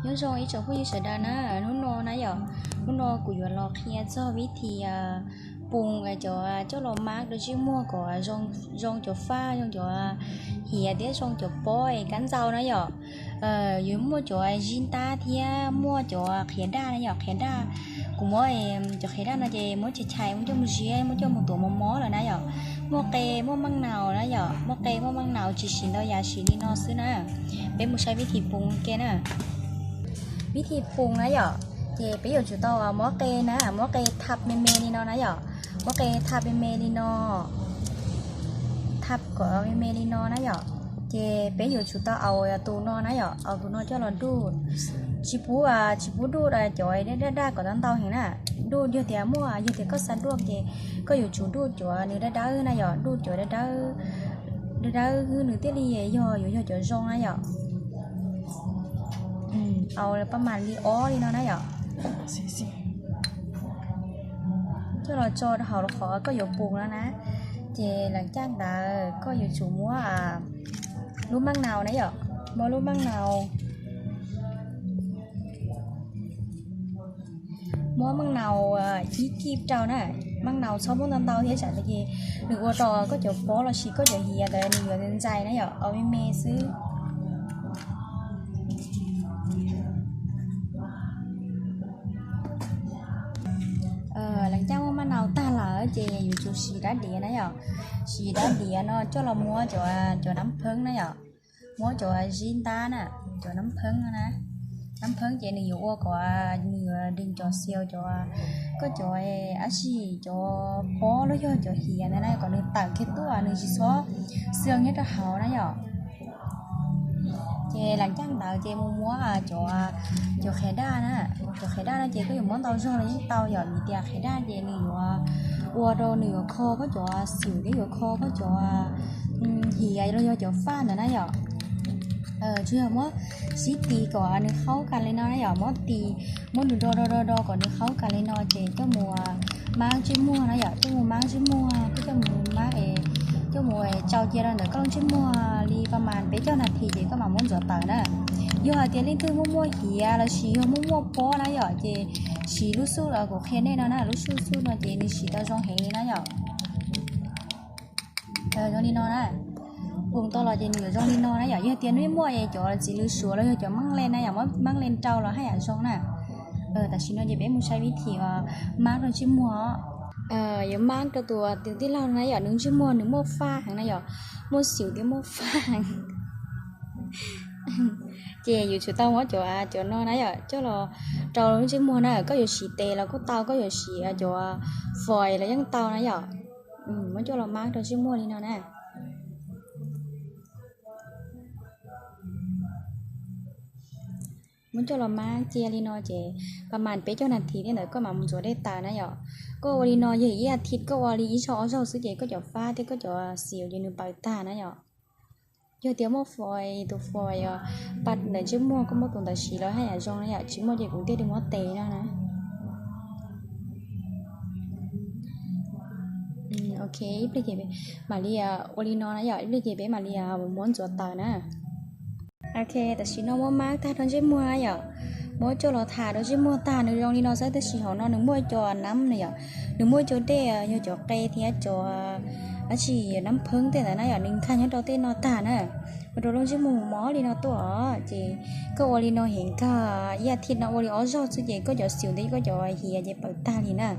Nyob zoo ib tsoom phooj ywg sawv daws na, hnub no na yom, hnub no kuv yuav los qhia txog vib thi pus cov coj los mab rau ntsej muag kom zoo cov faj, zoo cov hiav thiab zoo cov pob es kab ntxau na yom. Yuav muaj cov zib ntab thiab muaj cov qhiav daj na yom, qhiav daj. Kuv muab cov qhiav daj no ces muab chais chais muab coj mus ziab, muab coj mus tuav mos mos lawm na yom. Muaj qe muaj maj naus na yom, muaj qe muaj maj naus, tsis siv ntau yam, siv li no xwb na. Peb mus saib vib thi pus ke na. Vib thi pus na yom, ces peb yuav tsum tau muab qe na, muab qe thaj me me li no na yom, muab qe thaj me me li no, thaj kom me me li no na yom. Ces peb yuav tsum tau au tus no na yom, au tus no coj los duj. Tsis pub, tsis pub duj cov daj daj kom tau ntau heev na. Duj yog tias muaj, yog tias koj xav duj ces koj yuav tsum duj cov nws dawb dawb na yom, duj cov dawb dawb, dawb dawb nws thiaj li yog, yuav yog cov zoo na yom. Au paj mas li ob li no na yom. Coj los tso rau hauv qhov koj yuav pus no na. Ces lawv caj ntawd koj yuav tsum muab lub maj naus na yom, muab lub maj naus, muab maj naus ib kib rau na. Maj naus txhob muab ntau ntau thiab tsam ces nws ua rau koj cov pob los sis koj cov hiav ntawd nws yuav ntxais na yom, au me me xwb. Lawv caj muab maj naus tag lawm ces yuav tsum siv rab diav na yom. Siv rab diav no coj los muab cov, cov nab pheeb na yom, muab cov zib ntab na, cov nab pheeb no na. Nab pheeb ces nws yuav ua kom nws yuav deeg cov xiaus, cov, koj cov dab tsi, cov pob los yog cov hiav ntawd na kom nws tawm kiag tuaj, nws tsis txhob xoo nyob rau hauv na yom. Ces lawv caj ntawd ces mus muab cov, cov qhiav daj na. Cov qhiav daj no ces koj yuav muab ntau zog los yeej tau yom, vim tias qhiav daj ces nws yuav ua rau nws yuav kho koj cov xiaus thiab yuav kho koj cov hiav los yog cov faj ntawd na yom. Tsuas yog muab sib tis kom nws qhaub kas li no na yom, muab tis, muab nws do do do do kom nws qhaub kas li no ces coj mus mab ntsej muag na yom, coj mus mab ntsej muag, koj coj mus mab, coj mus tsau cia rau ntawm koj lub ntsej muag li paj mas peb caug nas this ces koj mam muab ntxuav tawm na. Yog hais tias leej twg muaj muaj hiav los sis yog muaj muaj pob na yom, ces siv lub xuj los kuv qhia nej no na, lub xuj xuj no ces nws siv tau zoo heev li na yom. Zoo li no na. Pus tau los ces nws yuav zoo li no na yom. Yog tias nej muaj es cov txiv lws suav los yog cov maab le na yom, maab le rau los haj yam zoo na. Tam sim no ces peb mus saib vib thi mab rau ntsej muag. Yuav mab rau tus, tus tij laug na yom, nws ntsej muag nws muaj faj heev na yom, muaj xiaus thiab muaj faj heev. Ces yuav tsum tau muab cov, cov no na yom, coj los rau ntsej muag na, koj yuav siv tes los kuj tau, koj yuav siv cov foil los yeej tau na yom. Muab coj los mab rau ntsej muag li no na. Muab coj los mab cia li no ces paj mas peb caug nas this tej ntawd koj mam mus ntxuav dej tawm na yom. Koj ua li no yog ib as thiv, koj ua li ib zaug ob zaug xwb ces koj cov fab thiab koj cov xiaus ces nws paws tag na yom. Yog tias muaj foil, tus foil paj ntawm ntsej muag, koj muab tus ntawd siv los haj yam zoo na yom, tsis muaj ces kuv thiaj li muab tes no na. Ok, ib pliag ces mam li ua li no na yom, ib pliag ces peb mam li muab ntxuav tawm na. Ok, tam sim no muab mab tag rau ntsej muag na yom, muab coj los tham rau ntsej muag tag nws zoo li no xwb, tab sis hauv no nws muaj cov nab na yom, nws muaj cov dej yog cov qe thiab cov dab tsi nab pheeb tej ntawd na yom, nws nkag nyob rau tej no tag na, ua rau lub ntsej muag mob li no tuaj os. Ces koj ua li no heev kawg, ib as thiv no ua li ob zaug xwb ces koj cov xiaus thiab koj cov hiav ces paws tag li na.